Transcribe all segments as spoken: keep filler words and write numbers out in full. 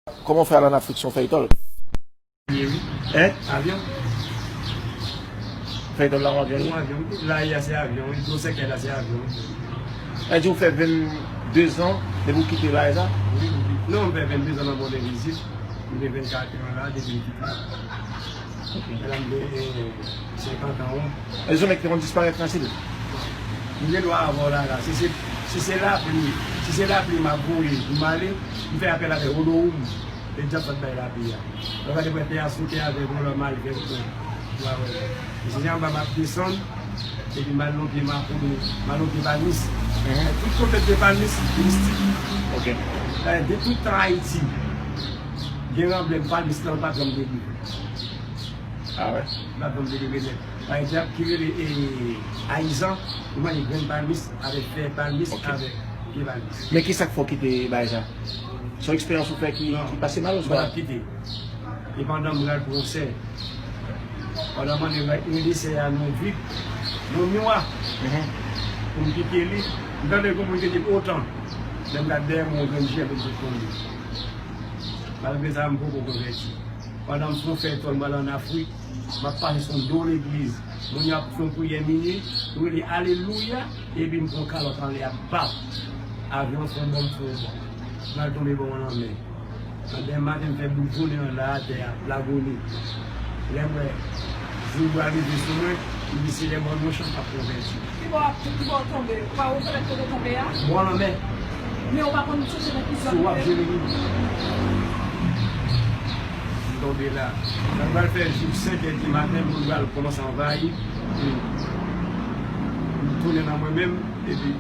Kòman w fè al ann Afrik, se yon fèytòl? Ye wi. Hein? Avyon. Fèytòl la yon avyon? Yon avyon. La a se avyon. Wi. Dlo sèkèy la se avyon. Sa di ou fè venndezan depi ou kite la, e sa? Wi, wi. Non, m fè venndezan nan Bòdè Vizit. M gen vennkat an la depi m kite. Medam de senkant an. E se yon nèg ki te konn disparèt nan sid? M gen dwa avè w la la. Si se si se lapli, si se lapli m ap voye pou m ale, m fè apèl avè Olowoum. E dyab sa t bay lapli a. Lè w gade prèt a sou tè avè yon lòm al fè pou w a wè. E se anba m ap desann, epi m al nan pye makout, m al nan pye palmis. Tout kote de palmis mistik. Ok. De tout tan Ayiti, gen ranblè m palmis lan pa janm delivre. Ah wè? Bat ban m delivre nèt. Pa egzanp, ki rele e, ayizan, ou manje grenn palmis avèk fè palmis Ok. Avèk pye palmis. Men ki sa k fè w kite bagay sa? Se yon eksperyans ou fè ki, ki pase mal Mwen oswa? Ap kite. E pandan mwen al pran sè, pandan mwen rele sè a nan vip, nan miwa, Mhm. pou m kite li, m tande yon moun ki di otan. Lè m gade dèyè mwen, yon grenn jèn, m di konn li. Malgre sa, m poko konvèti. Pandan m fè yon fèytòl, m al ann Afrik, m ap pase sou do legliz. Moun yo ap fè yon priyè minye, yo rele alelouya, epi m pran kalòt anlè ap bat. Avyon fè yon bò, m fè yon bò. M al tonbe bò yon lanmè. Nan demen maten, m fè bout jounen an la atè a, lagoni. Lè m wè, jou bral rive sou mwen, m di se lè mòn mwen chan ap konvèti. Ki bò ap ki bò w tonbe? Pa ou fenèt kote w tonbe a? Bò lanmè. Men ou pa konn chèche nan ki zòn Sou w ap li ye? Jeremi. M tonbe la. Lè m pral fè jou senkè di maten, moun pral kòmanse anvayi. M tounen nan mwen menm, epi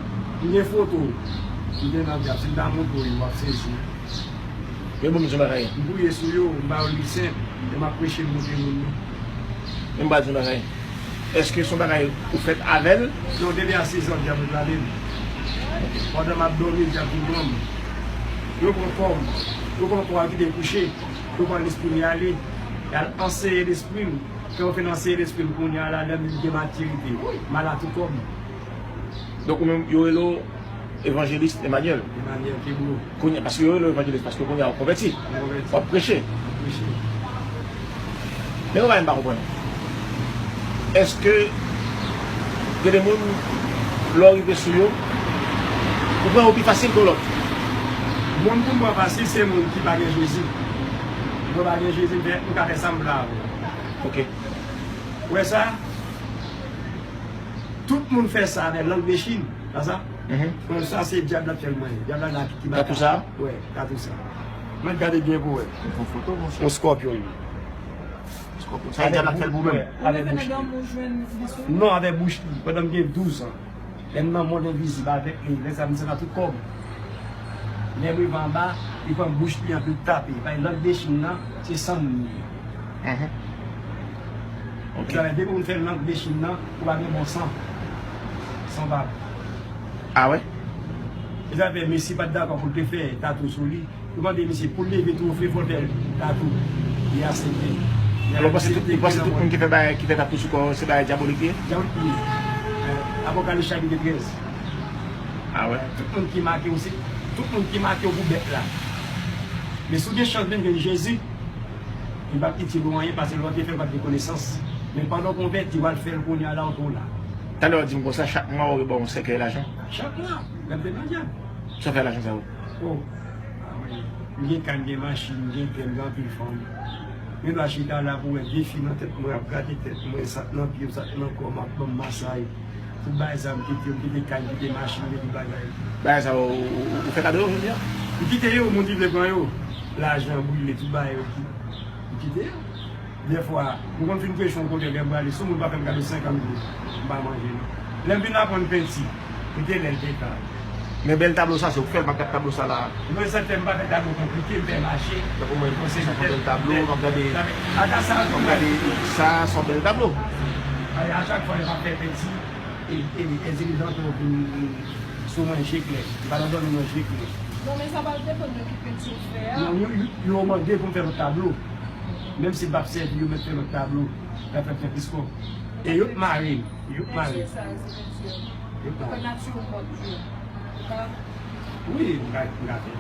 m gen foto. M te nan dyab, si m ta montre w, w ap sezi. Yo ban m yon bagay. M priye sou yo, m ba yo lik sent, e m ap preche m montre moun yo. Men m ba di yon bagay. Èske se yon bagay ou fèt avè l? Non, depi a sezan, dyab yo lale m. Pandan m ap dòmi, dyab vin pran m. Yo pran kò m. Yo pran kò a kite kouche. Yo pran lespri m y ale. Y al anseye lespri m. Kan yo fin anseye lespri m kounye a la, lè m gen matirite, m al a tou kò m. Donk ou menm, yo rele w Evanjelis Emmanuel. Emmanuel Keblo. Kounye, paske yo rele w evanjelis, paske kounye a ou konvèti. Mwen konvèti. W ap preche. Preche. Men yon bagay m pa konprann. Èske gen de moun, lè w rive sou yo, ou pran yo pi fasil ke lòt? Moun pou mwen fasil, se moun ki pa gen Jezi. Mwen pa gen Jezi, men m ka fè sa m vle avè l. Ok. Ou wè sa? Tout moun fè sa avè lang de Chin, pa sa? Mhm. Bon, sa se dyab la k fè l mwen. Dyab la la ki Tatou sa? Wè, tatou sa. Mwen gade byen pou wè. Yon foto, monchè. Yon skòpyon. Sa e dyab la k fè l pou menm. Ou leve nan granmoun jwenn li sou. Non, avè bouch li, pandan m gen douz an. Lè m nan mond envizib avèk li, lè sa m santi tout kò m. Lè m rive anba, li pran bouch li anpi l tape. Bay lang de Chin nan, se san moun li ye. Mhm. Ok. Sa vle di, depi moun fè lang de Chin nan, ou pa gen bon san. San bab. Ah wè? E sa fè Mesi pa t dakò pou l te fè tatou sou li. Yo mande misye pou l leve twofle, fò l fè tatou. Li aksepte. Alò, ou panse tout, ou panse tout moun ki fè bagay, ki fè tatou sou kò yo, se bagay dyabolik li ye? Dyabolik li ye. Apokalips chapit trèz. Ah wè. Tout moun ki make w, se tout moun ki make w pou bèt la. Men si w gen chans vin jwenn Jezi, li p ap itil ou anyen, paske lè w te fè l, ou pa t gen konesans. Men pandan w konvèti, w al fè l kounye a la, ou tou la. Talè w di m konsa, chak mwa ou ba w yon sèkèy lajan? Chak mwa, lè m te nan dyab. Sa w fè lajan sa yo? Oh, ah wi. M gen kay, m gen machin, m gen tè, m gen anpil fanm. Gen dwa chita la pou wè de fi nan tèt mwen ap grate tèt mwen, sa k nan pye m, sa k nan kò m ap ban m masay. Tout bagay sa m kite, m kite kay, m kite machin, m kite tout bagay. Bagay sa yo, ou, ou, ou fè kado yo jodi a? M kite yo, moun ki vle pran yo. Lajan brile, tout bagay yo ki, m kite yo. Dèfwa, m konn fin preche yon kote, lè m prale, si yon moun pa fè m kado senkant goud, m pa manje non. Lè m vin aprann penti, m te lè l te ka. Men bèl tablo sa, se ou k fè l, m ap gad tablo sa la. Mwen sa fè m pa fè tablo konplike, m fè mache. Tankou mwen, se yon bèl tablo, m ap gade, Ata sa m ap gade sa, se yon bèl tablo. A chak fwa lè m ap fè penti, e, e, entèlijans yo vin sou mwen je klè. M pa nan dòmi nan je klè. Bon, men sa pral depann de ki penti w fè a. Non, yo, yo, yo mande pou m fè lòt tablo. Menm si m p ap sèvi, yo mèt fè lòt tablo. Sa fè m fè plis kòb. E yo t mare m. Yo t mare m. Penti sa, se penti. Yo t mare m. Nati ou mòd yo. Ou ka Wi, m ka, m ka fè.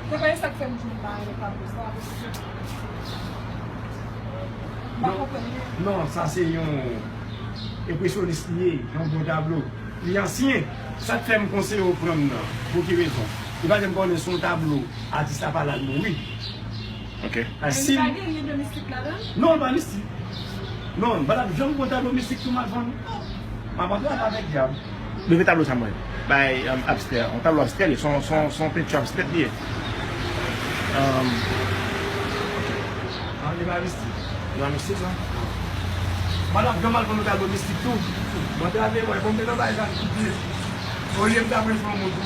Se pa sa k fè m di m pa renmen tablo sa, paske m pa konprann li. Non, sa se yon enpresyonis li ye, yon bon tablo. Li ansyen. Sa k fè m konseye w pran m nan? Pou ki rezon? Li pa janm konnen si yon tablo, atis la pa la l mouri. Ok. Men li pa gen lyen de mistik ladan l? Non, li pa mistik. Non, m pa t ap janm pran tablo mistik tou m al vann. M ap antre avèk dyab. Leve tablo sa mwen. Bay, um, abstrè. Yon tablo abstrè li ye. Se yon, se yon, se yon penti abstrè li ye. Um, ok. Ah, li pa mistik. Li pa mistik, non? M pa t ap janm al vann yon tablo mistik tou. M antre avèk mwen, bon, men nan bay sa, ki pye. Olye m ta pran yon moun pou,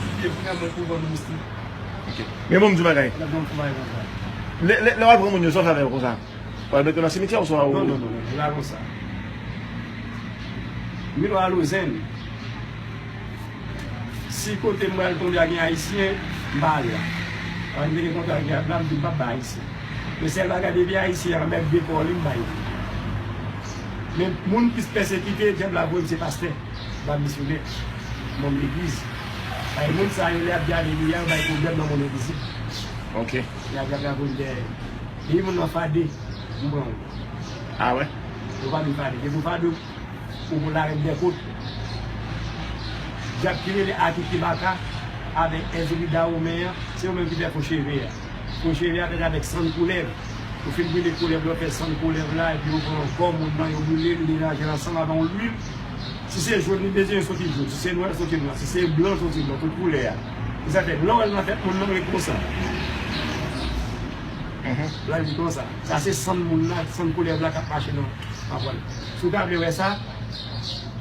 ki pye, pou mwen, pou vann mistik. Ok. Men bon, m di w bagay. Lè, lè, lè w al pran moun yo, sa w fè avè yo konsa? W al mete yo nan simityè oswa w... Non, non, non, non, se pa konsa. Milo Alozen, si kote m pral tonbe a gen Ayisyen, m pa al la. Paske m te gen kontra ak dyab la, m di m p ap bay Ayisyen. Men sèl bagay, depi Ayisyen an mèt de kò li, m bay li. Men moun plis pèsekite, dyab la voye m se pastè. M pa misyonè. Manm legliz. Paske moun sa yo, lè y ap di alelouya, yo bay pwoblèm nan monn envizib. Ok. Lè y ap, y ap, y ap voye m dèyè. Depi moun nan fade, m pran ou. Ah wè? Ou pa vin fade. Depi w fade, ou pou larèt dèkot. Dyab ki rele Akikibaka avèk Èziri Dawomen an, se yo menm ki fè fo cheve a. Fo cheve a fèt avèk sann koulèv. Ou fin brile koulèv la, ou fè sann koulèv la, epi ou pran kò moun nan, yo brile l, melanje l ansanm avè yon lwil. Si se jòn li bezwen, soti jòn. Si se nwè, soti nwè. Si se blan, soti blan. Tout koulè a. Se sa fè, lè w wè l nan tèt moun nan, l ret konsa. Mhm. L ret konsa. Sa se sann moun nan, sann koulèv la k ap mache nan, nan kò l. Si w ta vle wè sa,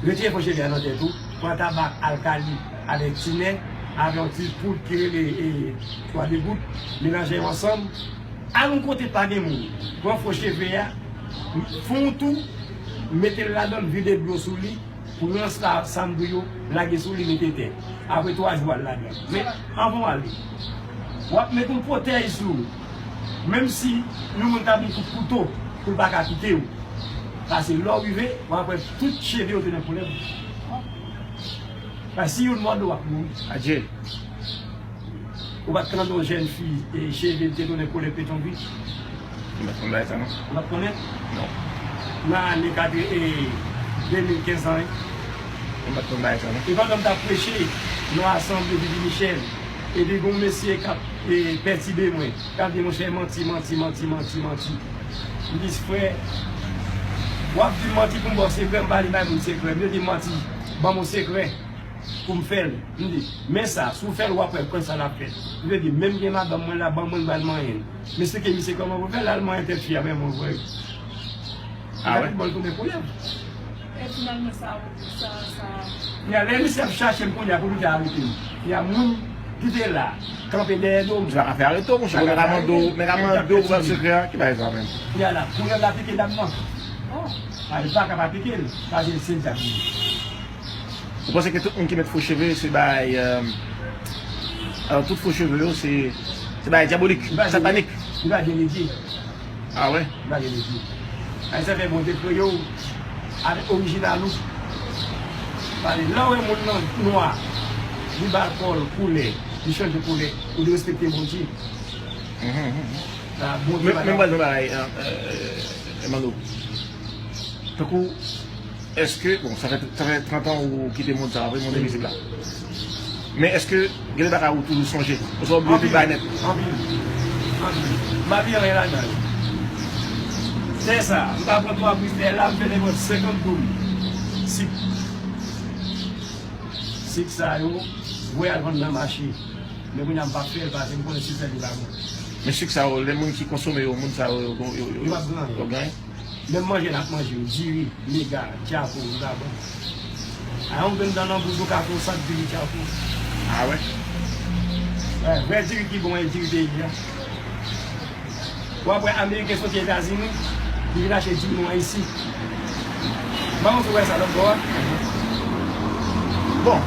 retire fo cheve a nan tèt ou, pran tabak alkali avèk tinè, avè yon ti poud ki rele, e, twa de gout, melanje yo ansanm, al yon kote pa gen moun, pran fo cheve a, fè yon tou, mete l ladan l, vide dlo sou li, pran sa, sa m di w yo, lage sou li, mete tè. Apre twa jou, al ladan l. Men, anvan w ale, w ap met yon pwotèj sou ou. Menm si yon moun ta vin kout kouto pou l pa ka pike w, paske lè w rive, w ap wè tout cheve yo tounen koulèv. Paske si youn mòde w, w ap mouri. Adje. Ou pa t tande yon jèn fi, e, cheve l te tounen koulè peton gri? M pa t konn bagay sa, non. Ou pa t konnen? Non. Nan ane katre, e, de mil kenz lan, wi. M pa t konn bagay sa, non. E pandan m t ap preche nan asanble Vivi Michèl, epi gon mesye k ap, e, pètibe mwen, k ap di, monchè, manti, manti, manti, manti, manti. M di, frè, w ap di m manti pou m ba w sekrè, m pa vle bay moun sekrè m. Yo di m manti, ban m yon sekrè pou m fè l. M di, men sa, si w fè l, w ap wè kòman sa l ap fèt. M vle di, menm gen madanm mwen la, ban mwen, m pral manyen l. M esplike misye kòman pou l fè l, l al manyen tèt fi a, men mwen vre. Ah wè? Li ban l tounen koulèv. E finalman, sa, sa, sa. Kounye a, lè misye ap chache m kounye a pou li te arete m. Kounye a, moun ki te la, kanpe dèyè do m. Misye pa ka fè arete w, monchè, men ka mande w, men ka mande w pou w fè sekrè a, ki bagay sa menm? Kounye a la, koulèv la pike dam nan. Oh. A, li pa ka pa pike l, paske se dyab li ye. Ou panse ke tout moun ki met fo cheve se bagay, euh, alò, tout fo cheve yo se, se bagay dyabolik, satanik? Li pa gen medye. Ah wè? Li pa gen medye. Ay, sa fè Bondye kreye w avèk orijinal ou. Pale, lè w wè moun nan nwa, li ba kò l koulè, li chanje koulè, ou dwe respekte Bondye. Mhm, mhm. Sa, Bondye... Men, pa men m pral di yon bagay, euh, euh, Emmanuel. Tankou, èske, bon, sa fè, sa fè trant an ou kite mond sa a, vre, mond mizik la. Men èske gen de bagay ou toujou sonje? Oswa ou bliye tout bagay nèt? Anpil. Anpil. Anpil. M pa bliye anyen ladan yo. Tè sa, m ka pran twa briz tè la, m fè nenpòt senkant goud. Sik. Sik sa yo, voye al vann nan mache. Men kounye a m p ap fè l, paske m konnen sik sa li pa bon. Men sik sa yo, lè moun ki konsome yo, moun sa yo, yo, yo, yo, yo p ap gen anyen. Yo p ap gen anyen? Menm manje n ap manje yo, diri, mega, tchako, yo pa bon. A yon grenn dan nan bouch ou ka fè yon sak diri tchako. Ah wè? Wè, vrè diri ki bon, e diri peyi a. W ap wè Ameriken soti Etazini, li vin achte diri nou an isi. M pa konn si w wè sa lòt bò a. Bon,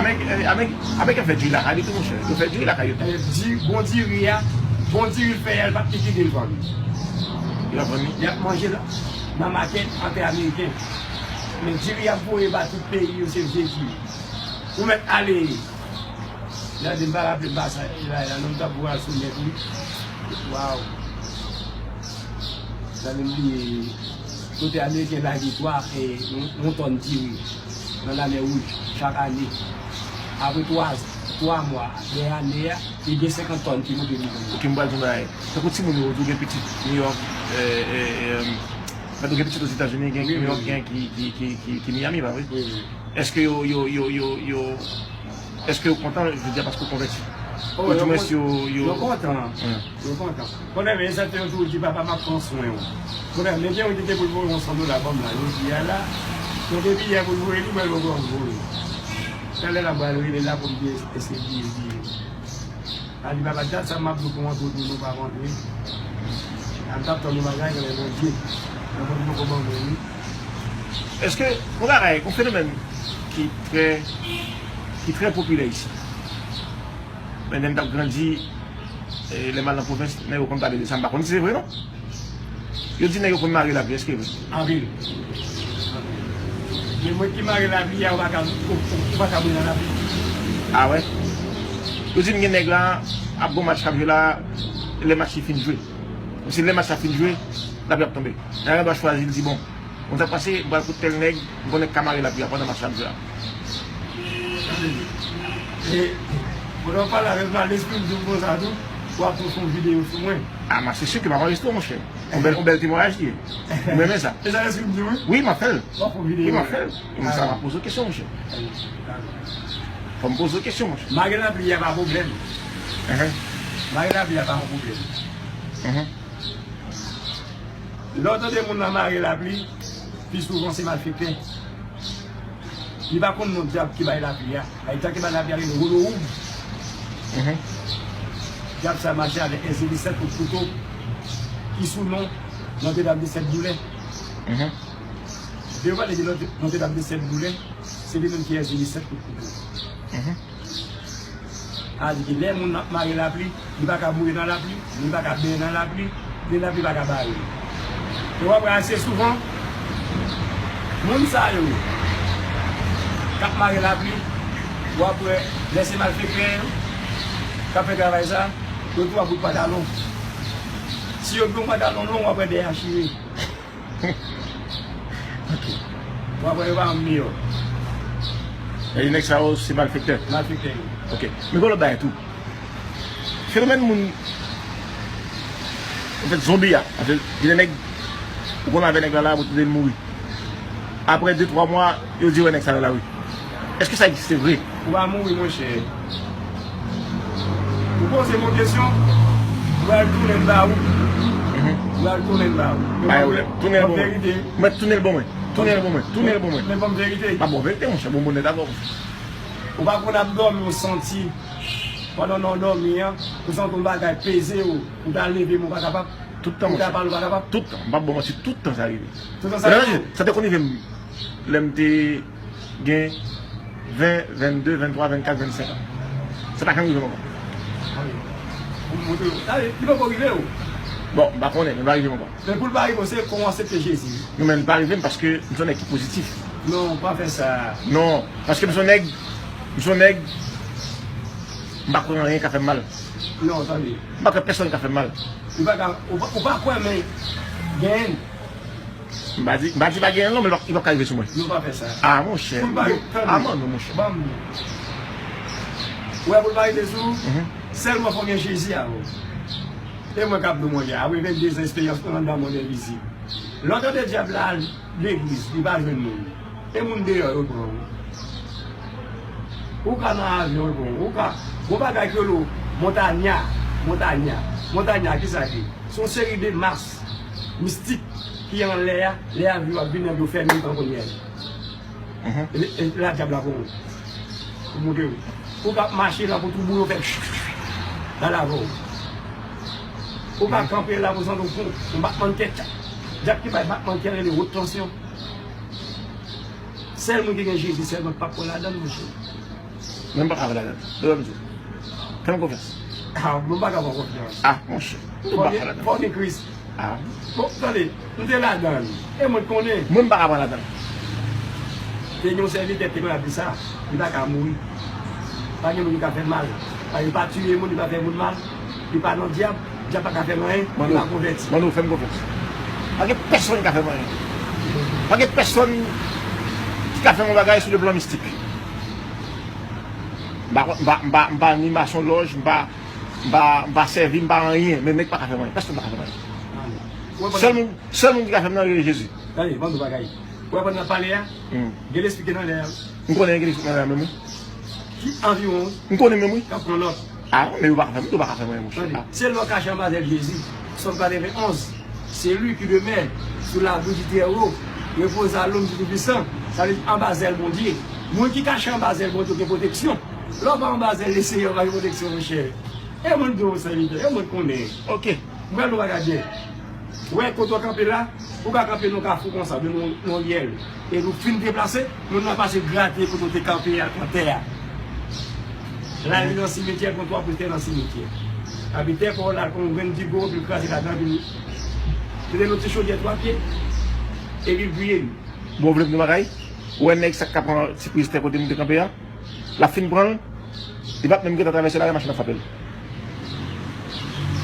Amerik-, eh, Amerik-, Ameriken fè diri lakay yo tou, monchè. Yo fè diri lakay yo tou. Eh, di-, bon diri a, bon diri l fè a, l p ap likide l vann. Li p ap vann li? Li ap manje l nan makèt antre Ameriken. Men diri y ap voye ba tout peyi yo, se vye diri. Ou mèt ale Gade, m pa raple m pa sa, e la, e la, non, m t ap pral sou nèt, wi. Waw. Gade, m bliye, kote Ameriken lage twa, e, yon, yon tòn diri nan Lamè Wouj, chak ane. Apre twa, twa mwa, dèyè ane a, li gen senkant tòn ki monte li menm. Ok, m pral di yon bagay. Tankou timoun yo, ou di w gen pitit New York, e, e, e, Mwen tou gen pitit Ozetazini, gen New York, gen ki, ki, ki, ki, ki Miami, pa vre? Èske yo, yo, yo, yo, yo, èske yo kontan, je veux dire, paske w konvèti? Ou di mwens yo, yo kontan. Yo kontan. Konnen, men, sa te yon jou di, "Papa, m ap pran swen w." Konnen, men gen yon ki te pou l voye yon san dola ban m la, jodi a la. Yo te biye pou l voye li, mwen, yo pran voye. Talè la, m pral rele la pou m di, èske biye, biye. A di, "Papa, dat sa m ap di w pou antre, pou nou pa rantre." A m t ap tann yon bagay nan men Bondye. Men Bondye poko ban mwen li. Èske yon bagay, yon fenomèn ki trè, ki trè popilè isi? Men lè m t ap grandi, e, lè m al nan pwovens, nèg yo konn pale de sa, m pa konn si se vre, non. Yo di nèg yo konn mare lapli, èske vre? Anpil. Men mwen ki mare lapli a, ou pa ka, ou, ou, ou pa ka mouri nan lapli. A wè? Yo di m gen nèg la, ap gon match k ap jwe la, lè match li fin jwe. Kòmsi lè match la fin jwe, lapli ap tonbe. Nèg la gen dwa chwazi, li di, "Bon, mwen sa pase, m pral kote tèl nèg, m konnen k ka mare lapli a pandan match la ap jwe a." E, pandan w pale avè m la, lespri m di m konsa tou, w ap tou fè yon videyo sou mwen. A, ma, se si ke m ap anrejistre w, monchè. Yon bèl, yon bèl temwayaj li ye. M renmen sa. E sa lespri m di w, wi? Wi, m ap fè l. W ap fè yon videyo. Wi, m ap fè l. E m sa, m ap poze w kesyon, monchè. Fò m poze w kesyon, monchè. Mare lapli a pa pwoblèm. Mare lapli a pa yon pwoblèm. Lè w tande moun nan mare lapli, pi souvan se malfektè. Li pa konn non dyab ki bay lapli a. Ay, dyab ki bay lapli a rele Wolo Woub. Dyab sa mache avèk S D disèt kout kouto, ki sou non Nòtredam de Sèt Boulè. Devan legliz Nòtredam de Sèt Boulè, se li menm ki S D disèt kout kouto. A di ke lè moun ap mare lapli, li pa ka mouri nan lapli, li pa ka benyen nan lapli, men lapli pa ka bare l. E w ap wè ase souvan, moun sa yo k ap mare lapli, w ap wè lè se malfektè yo k ap fè travay sa, yo tou ap bout pantalon. Si yo gen yon pantalon long, w ap wè dèyè a chire. Ok. W ap wè yo pa janm miyò. E nèg sa yo se malfektè? Malfektè yo. Ok. Men gen lòt bagay tou. Fenomèn moun, anfèt, zonbi a. Anfèt, gen de nèg, ou konn avè nèg la la, ou tande l mouri. Apre de, twa mwa, yo di, "Wè nèg sa nan lari." Èske sa egziste vre? Ou pa mouri, monchè. Ou poze m yon kesyon, m pral tounen l ba ou. M pral tounen l ba ou. Pa gen pwoblèm. Tounen l ban mwen. Verite. Mèt tounen l ban mwen. Tounen l ban mwen. Tounen l ban mwen. Men ban m verite. Pa bon verite, monchè. Bon, bon, nèt avè w. Ou pa konn ap dòmi, ou santi, pandan w dòmi an, ou santi yon bagay peze w, ou ta leve, men ou pa kapab. Tout tan, monchè. Ou ta pale, ou pa kapab. Tout tan. M p ap ba w manti, tout tan sa rive. Tout tan sa rive. Sa te konn rive m lè m te gen ven, vennde, venntwa, vennkat, vennsenk an. Sa pa janm rive m ankò. Anyen. Pou m montre w. Sa vle di, li poko rive w. Bon, m pa konnen, men l pa rive m ankò. Men pou l pa rive w, se kon w aksepte Jezi, wi. Non, men l pa rive m paske m se yon nèg ki pozitif. Non, pa fè sa. Non, paske m se yon nèg, m se yon nèg, m pa kwè anyen ka fè m mal. Non, tande. M pa kwè pèsonn ka fè m mal. Ou pa ka, ou pa, ou pa kwè, men genyen. M pa di, m pa di pa genyen non, men li p ap ka rive sou mwen. Non, pa fè sa. Ah, monchè. Pou l pa rive, tande. Ah, non, monchè. Ban m. Ou wè pou l pa rive sou ou? Mhm. Sèlman fò w gen Jezi avè w. E mwen k ap di w, monchè, apre vennde zan esperyans mwen anndan mond envizib. Lè w tande dyab la al legliz, li pa jwenn moun. E moun deyò yo pran w. Ou ka nan avyon, yo pran w. Ou ka, gon bagay ki rele w montanya, montanya. Montanya, kisa l ye? Se yon seri de mas mistik ki anlè a, lè avyon ap vini, yo fèmen l tankou nyèj. Mhm. E, e la dyab la pran w. Pou montre w. Ou ka ap mache la pou twouboule w fè l al avè w. Ou ka kanpe la pou santi w pran yon batman kè. Dyab ki bay batman kè rele wot tansyon. Sèl moun ki gen Jezi sèlman k p ap pran ladan l, monchè. Men m pa ka pran ladan l. Fè m konfyans. Ah, mwen pa ka pran konfyans. Ah, monchè. M pa ka pran ladan l. Fò gen Kris. Ah. Bon, tande, m te ladan l. E mwen konnen. Mwen m pa ka pran ladan l. Te gen yon sèvitè te konn ap di sa, li pa ka mouri. Pa gen moun ki ka fè l mal. Pa, li pa tiye moun, li pa fè moun mal. Li pa nan dyab. Dyab pa ka fè l anyen. Li pa konvèti. Manno, fè m konfyans. Pa gen pèsonn ki ka fè m anyen. Pa gen pèsonn ki ka fè m yon bagay sou le plan mistik. M pa, m pa, m pa, m pa ni masonlòj, m pa, m pa, m pa sèvi, m pa anyen. Men nèg pa ka fè m anyen. Pèsonn pa ka fè m anyen. Sèl moun, sèl moun ki ka fè m nan rele Jezi. Tande, ban nou bagay. Ou wè pandan n ap pale a, gen lespri ki nan lè a. M konnen gen lespri nan lè a menm, wi. Ki anviwon, m konnen menm, wi. K ap pran nòt. A, men yo pa ka fè m, yo pa ka fè m anyen, monchè. Tande, se lè w kache anba zèl Jezi. Sòm katrevenn onz. C'est lui qui demeure sous l'abri du Très-Haut. Repose à l'ombre du Tout-Puissant. Sa vle di anba zèl Bondye. Moun ki kache anba zèl Bondye gen pwoteksyon. Lè w pa anba zèl Lesenyè, w pa gen pwoteksyon, monchè. E moun di w sèvitè, e moun konnen. Ok. M pral nou bagay byen. Wè kote w kanpe la, ou ka kanpe nan kafou konsa, oubyen nan, nan yon ryèl. Epi w fin deplase, moun nan pase grate kote w te kanpe a, atè a. La li nan simityè, gon twa poutè nan simityè. Epi tè pa w la, gon grenn digo, epi l kraze ladan, epi l mete nan ti chodyè twa pye, epi l griye l. Bon, w vle m di yon bagay? Ou wè nèg sa k ka pran ti priz tè kote m te kanpe a? L ap fin pran l, li p ap menm gentan travèse lari, machin ap frape l.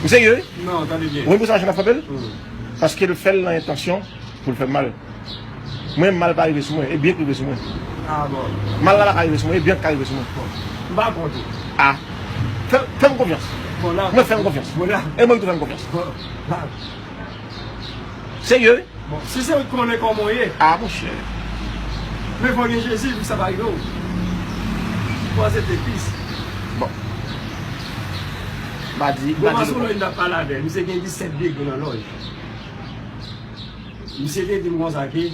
M serye, wi. Non, tande byen. Ou konn poukisa machin ap frape l? Hmm. Paske l fè l nan entansyon pou l fè m mal. Mwen, mal pa rive sou mwen, e byen k rive sou mwen. Ah bon. Mal la pa ka rive sou mwen, e byen k ka rive sou mwen. Bon. M pa kont ou. Ah. Fè, fè m konfyans. Bon, la. Mwen fè m konfyans. Bon, la. E mwen ki tou fè m konfyans. Bon, la. Serye, wi. Bon, si se ou ki konnen kòman w ye. Ah, monchè. Men fò gen Jezi pou sa pa rive w. Fò aksepte Kris. Bon. M pa di, m pa di. Bon, masonlòj m t ap pale avè l, misye gen disèt degre nan lòj. Misye te di m konsa ke,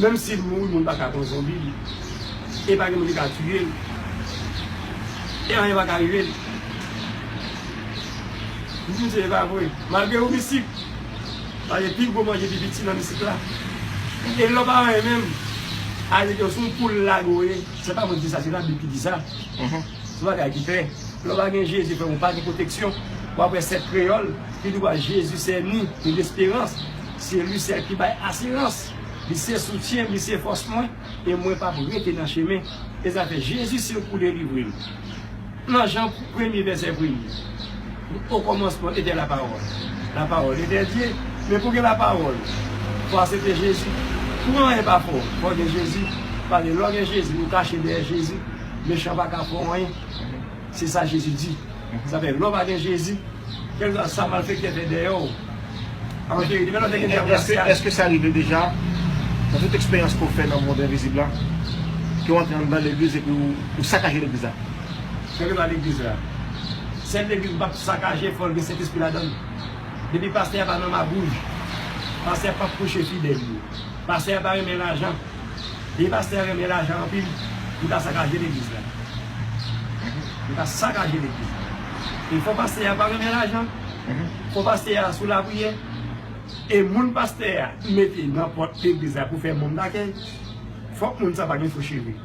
menm si l mouri, moun pa ka pran zonbi li. E pa gen moun ki ka tiye l. E anyen pa ka rive l. M di misye, e pa vre. Malgre ou mistik, paske pi gwo manje pi piti nan mistik la. E lè w pa anyen menm, a di ke sou poul lage w ye. Se pa mwen ki di sa, se Labib ki di sa. Mhm. Se bagay ki fè. Lè w pa gen Jezi, frè m, ou pa gen pwoteksyon. W ap wè sèt kreyòl ki di w a Jezi sè ni, ni lesperans. Se li sèl ki bay asirans. Li se soutyen m, li se fòs mwen, e mwen p ap rete nan chemen. E sa fè Jezi se ou pou delivre m. Nan Jan premye vèsè premye, okòmansman etè lapawòl. Lapawòl etè Dye. Men pou gen lapawòl, fò aksepte Jezi. Pou anyen pa fè w, fò gen Jezi. Paske lè w gen Jezi, ou kache dèyè Jezi, mechan pa ka fè w anyen. Se sa Jezi di. Sa fè, lè w pa gen Jezi, kèlkeswa sa malfektè fè dèyè w, an verite, menm lè w te gen dyab la, èske, èske sa rive deja, nan tout eksperyans ke w fè nan mond envizib la, ke w antre anndan legliz epi w, w sakaje legliz la? Kèlkeswa legliz la. Sèl legliz m p ap sakaje, fò l gen Sentespri ladan l. Depi pastè a pa nan magouj, pastè a p ap preche fidèl yo. Pastè a pa renmen lajan. Depi pastè a renmen lajan anpil, li ka sakaje legliz la. Li ka sakaje legliz la. E fò pastè a pa renmen lajan. Fò pastè a sou lapriyè. E moun pastè a mete nan pòt legliz la pou fè manm dakèy, fòk moun sa pa gen fo cheve.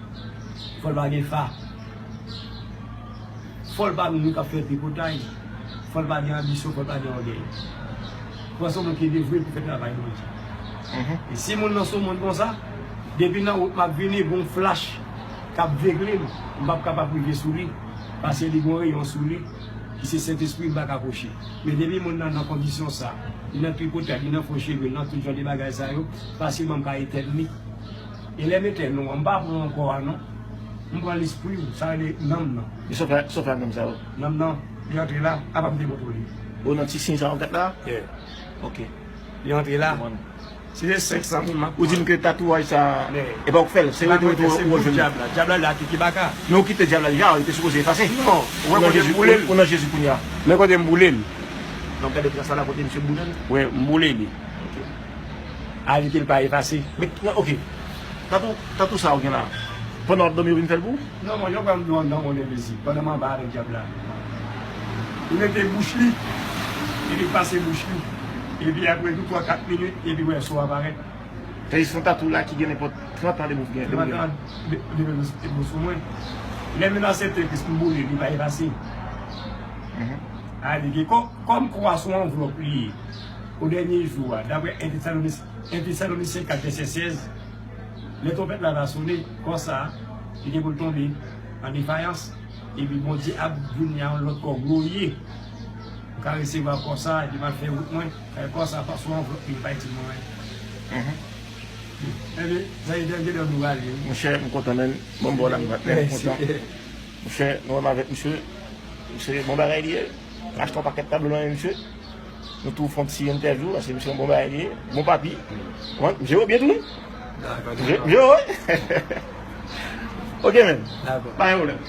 Fò l pa gen fa. Fò l pa moun k ap fè tripotay. Fò l pa gen anbisyon, fò l pa gen ògèy. Fò l se yon moun ki devwe pou fè travay Bondye. Mhm. E si moun nan se yon moun konsa, depi nan wout m ap vini, gon flach k ap vegle m, m p ap kapab rive sou li, paske li gon reyon sou li, ki se Sentespri, m pa ka pwoche. Men depi moun nan nan kondisyon sa, li nan tripotay, li nan fo cheve, li nan tout jan de bagay sa yo, fasilman m ka etèn li. E lè m etèn ou an, m pa pran kò a non. M pran lespri w, sa rele nanm nan. E sa w fè, sa w fè ak nanm sa yo? Nanm nan, li antre la, apa m te montre w li? O, nan ti siy sa w ap gad la? Yeah. Ok. Li antre la. Konprann. Si se senk san moun m ap pran. Ou di m ke tatouaj sa, e pa w k fè l, se retou retou ou jwenn. Dyab la, dyab la, li atake baka. Men ou kite dyab la deja, li te sipoze efase. Non, ou wè kote m boule l. Ou nan Jezi kounye a. Men kote m boule l. Donk, gade tras la, la kote misye boule l. Wi, m boule li. Ok. Evite l pa efase. Men, ok. Tatou, tatou sa ou gen la, pandan w ap dòmi, yo vin fè l pou ou? Non, mwen, yon pran m dou anndan, mwen, envizib. Pandan m anba avèk dyab la. Li mete bouch li, epi l pase bouch li. Epi apre tou twa, kat minit, epi w wè so a parèt. Sa vle di se yon tatou la ki gen nenpòt trant an depi w gen, depi w gen. Trant an de, de, de, de sou mwen. Lè m vin aksepte Kris, m boule, li pa efase. Mhm. A, li gen kò, kòm kwa sou anvlòp li ye. O dènye jou a, daprè en Tesalonis-, en Tesalonisyen kat vèsè sèz, Lè twonpèt la va sone, kò sa a, li gen pou l tonbe an defayans, epi Bondye ap vini a yon lòt kò glorye. M ka resevwa kò sa a, epi m al fè wout mwen, kò sa a pa sou anvlòp li, li pa itil mwen anyen. Ebyen, sa e dènye lè nou rale, wi. Monchè, m kontan, men. Bon, bon, la, m kontan. Monchè, nou menm avèk misye. Misye, bon bagay li ye. Achte yon pakèt tablo nan men misye. Nou tou fè yon ti entèvyou, paske misye yon bon bagay li ye. Bon papi. Bon, misye yo byen tou, wi. Misye, misye yo, wi. Ok, men. Pa gen pwoblèm.